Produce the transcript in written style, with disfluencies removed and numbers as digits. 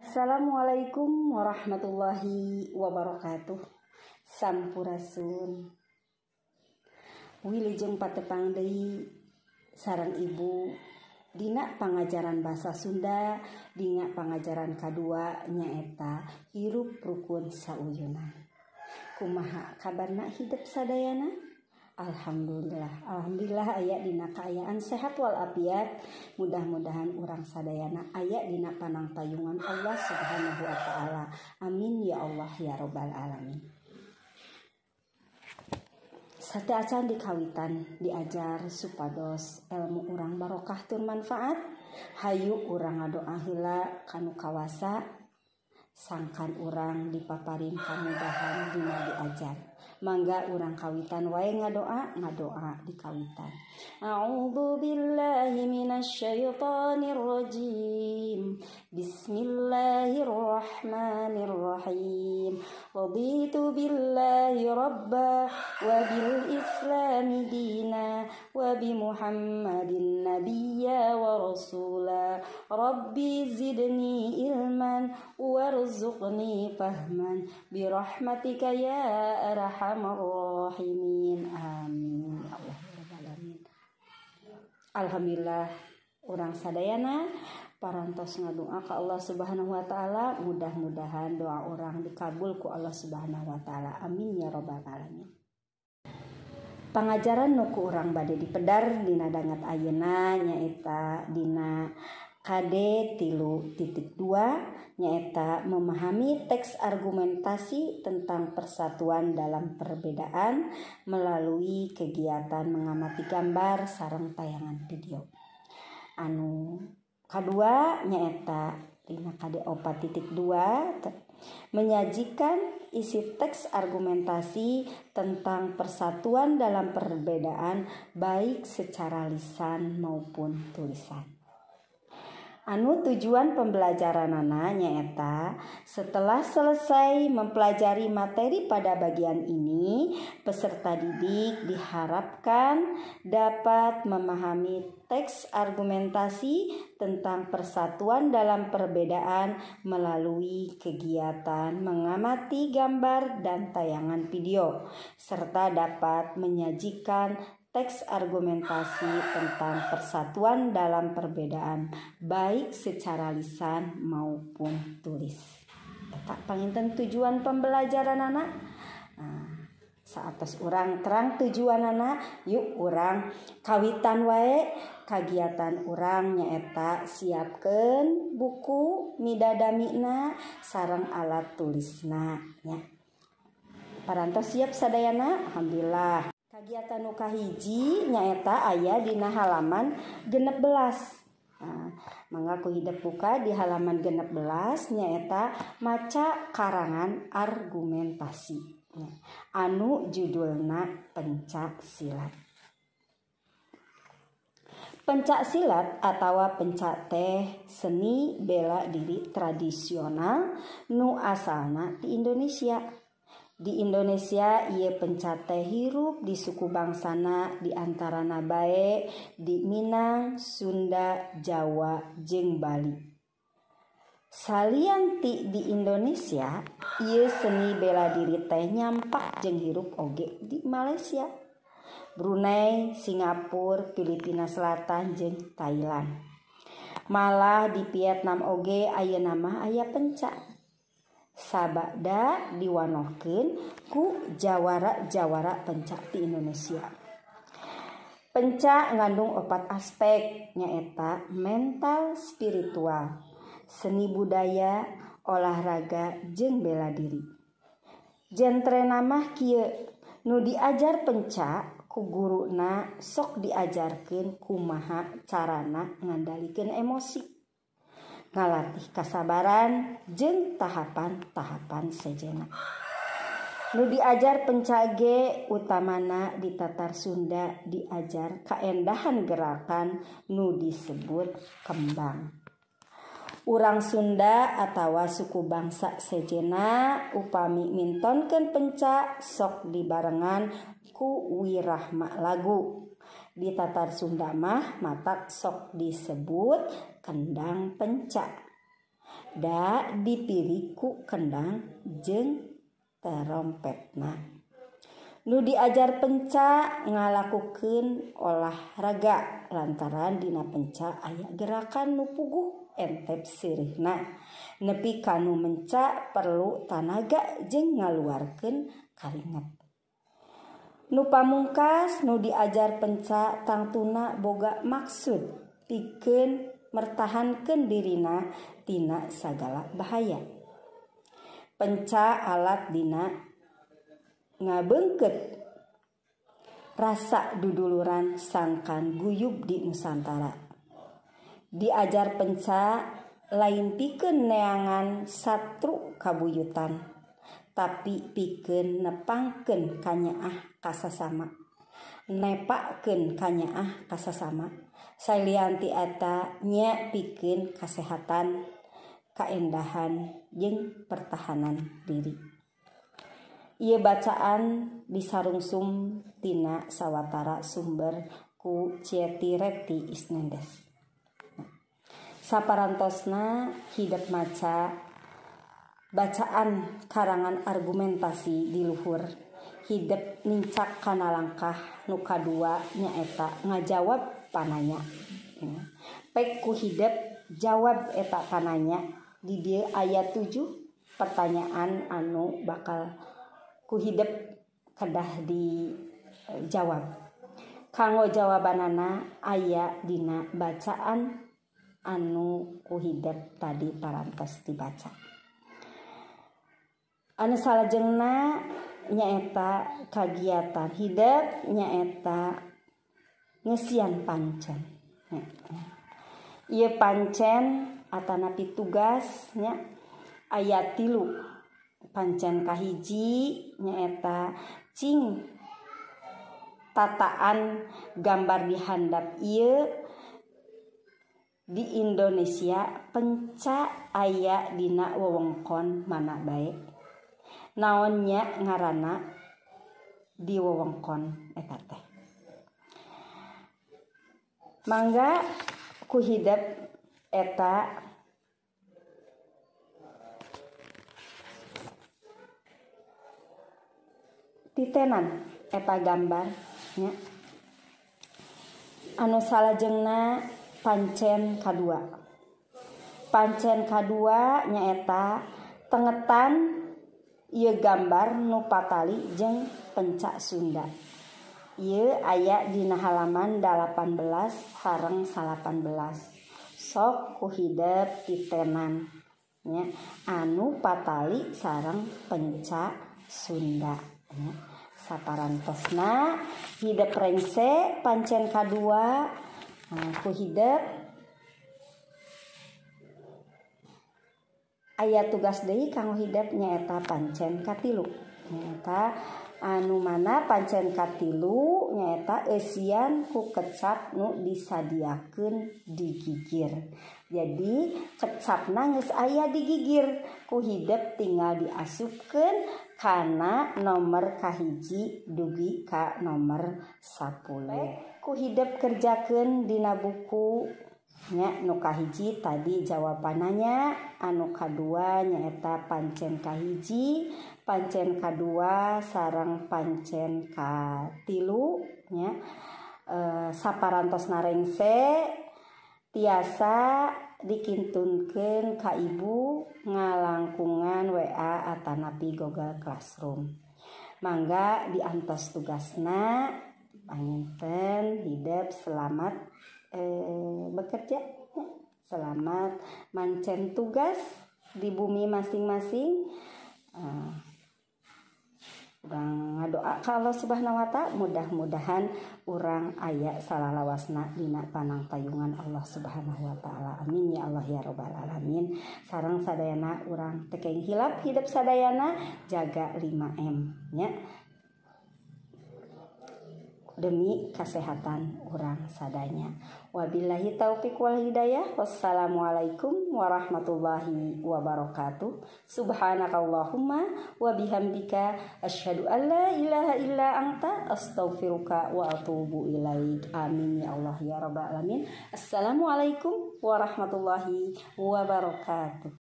Assalamualaikum warahmatullahi wabarakatuh. Sampurasun. Wilujeng patepang deui sareng ibu dina pangajaran basa Sunda, dina pangajaran kadua nyaeta hirup rukun sauyunan. Kumaha kabarna hidup sadayana? Alhamdulillah. Alhamdulillah aya dina kaayaan sehat walafiat. Mudah-mudahan urang sadayana aya dina panangtayungan Allah Subhanahu wa taala. Amin ya Allah ya robbal alamin. Sateuacan di kawitan diajar supados ilmu urang barokah tur manfaat. Hayu urang ngadoa heula kanu kawasa sangkan urang dipaparin kamudahan dina diajar. Mangga urang kawitan wae ngadoa, ngadoa di kawitan. A'udzu billahi minasyaitonir rajim. Bismillahirrahmanirrahim. Raditu billahi rabba wa bil islami dina wa bi Muhammadin nabiyya wa rasula. Rabbi zidni ilman warzuqni fahman bi rahmatika ya arhamar rahimin. Amin ya Allah ya rabbal alamin. Alhamdulillah urang sadayana parantos ngadoa ka Allah Subhanahu wa taala, mudah-mudahan doa urang dikabul ku Allah Subhanahu wa taala. Amin ya rabbal alamin. Pangajaran nu ku urang bade dipedar dina danget ayeuna nyaeta dina KD 3.2 nyaeta memahami teks argumentasi tentang persatuan dalam perbedaan melalui kegiatan mengamati gambar sareng tayangan video. Anu kadua nyaeta dina KD 4.2 menyajikan isi teks argumentasi tentang persatuan dalam perbedaan baik secara lisan maupun tulisan. Anu tujuan pembelajaranana nyaeta setelah selesai mempelajari materi pada bagian ini, peserta didik diharapkan dapat memahami teks argumentasi tentang persatuan dalam perbedaan melalui kegiatan mengamati gambar dan tayangan video, serta dapat menyajikan teks argumentasi tentang persatuan dalam perbedaan baik secara lisan maupun tulis. Eta panginten tujuan pembelajaran anak. Nah, saatos urang terang tujuan anak, yuk urang kawitan wae kagiatan urang nyaeta siapkeun buku midadamina sareng alat tulisna nya. Parantos siap sadayana? Alhamdulillah. Kagiatan nu kahiji nyaeta aya dina halaman 16. Nah, mangga ku hidep buka di halaman 16 nyaeta maca karangan argumentasi. Anu judulna pencak silat. Pencak silat atawa pencak teh seni bela diri tradisional nu asalna ti Indonesia. Di Indonesia ieu pencak teh hirup di suku bangsana di antarana bae di Minang, Sunda, Jawa jeung Bali. Salian ti di Indonesia, ieu seni bela diri teh nyampak jeung hirup oge di Malaysia, Brunei, Singapura, Filipina Selatan jeung Thailand. Malah di Vietnam oge ayeuna mah aya pencak. Sabada diwanohkeun ku jawara-jawara pencak di Indonesia. Pencak ngandung 4 aspek nyaeta mental, spiritual, seni budaya, olahraga jeung bela diri. Jentrena mah kieu, nu diajar pencak ku guruna sok diajarkeun kumaha carana ngandalikeun emosi, ngalatih kasabaran jeung tahapan-tahapan sejenna. Nu diajar pencak ge utamana di Tatar Sunda diajar kaendahan gerakan nu disebut kembang. Urang Sunda atawa suku bangsa sejenna upami mintonkeun pencak sok dibarengan ku wirahma lagu. Di Tatar Sunda mah matak sok disebut kendang pencak. Da dipiri ku kendang jeung terompetna. Nu diajar penca ngalakukeun olahraga lantaran dina penca aya gerakan nu puguh entep sirihna. Nepi ka nu menca perlu tanaga jeung ngaluarkeun karinget. Nu pamungkas nu diajar penca tangtuna boga maksud pikeun mertahankeun dirina tina sagala bahaya. Penca alat dina ngabeungkeut rasa duduluran sangkan guyub di Nusantara. Diajar penca lain pikeun neangan satru kabuyutan, tapi pikeun nepangkeun kanyaah kasasama. Nepakeun kanyaah kasasama. Salian ti eta nya pikeun kasehatan, kaendahan jeung pertahanan diri. Ieu bacaan disarungsum tina sawatara sumber ku Ceti Reti Isnendes. Saparantosna hidep maca bacaan karangan argumentasi di luhur. Hidep nincak kana langkah nu kadua nyaeta ngajawab pananya. Pek ku hidep jawab eta pananya. Di dieu aya 7 pertanyaan anu bakal ku hidep kedah dijawab. Kanggo jawabanana aya dina bacaan anu ku hidep tadi parantos dibaca. Anu salajengna nyaeta kagiatan hidep nyaeta ngeusian pancen. Ieu pancen atanapi tugas nya aya 3. Pancen kahiji nyaeta cing tataan gambar di handap ieu di Indonesia penca aya dina wewengkon mana bae. Naon nya ngaranna di wewengkon eta teh. Mangga ku hidep eta titenan eta gambar nya. Anu salajengna pancen kadua. Pancen kadua nyaeta tengetan ieu gambar nu patali jeung pencak Sunda. Ieu aya dina halaman 18 sareng 18. Sok ku hidep titenan nya anu patali sareng pencak Sunda. Saparantosna hidep rengse pancen kadua ku hidep aya tugas deui kanggo hidep nyaeta pancen katilu. Nyaeta anu mana pancen katilu nyaeta eusian ku kecap nu disadiakeun digigir. Jadi kecapna geus aya digigir, ku hidep tinggal diasupkeun kana nomor kahiji dugi ka nomor 10. Ku hidep kerjakeun dina buku nya nu kahiji tadi jawabananya, anu kadua nyaeta pancen kahiji, pancen kadua sareng pancen katilu nya. Saparantosna rengse tiasa dikintunkeun ka ibu ngalangkungan WA atanapi Google Classroom. Mangga diantos tugasna, panginten hidep selamat bekerja, selamat mancen tugas di bumi masing-masing. Urang ngadoa ka Allah Subhanahu wa Ta'ala, mudah-mudahan urang aya salalawasna dina panangtayungan Allah Subhanahu wa Ta'ala. Amin ya Allah ya robbal alamin. Sareng sadayana urang teu kenging hilap hidup sadayana jaga 5M nya demi kesehatan urang sadanya. Wabillahi taufik wal hidayah. Wassalamualaikum warahmatullahi wabarakatuh. Subhanakallahumma wa bihamdika asyhadu an la ilaha illa anta astaghfiruka wa atubu ilaik. Amin ya Allah ya rabbal alamin. Assalamualaikum warahmatullahi wabarakatuh.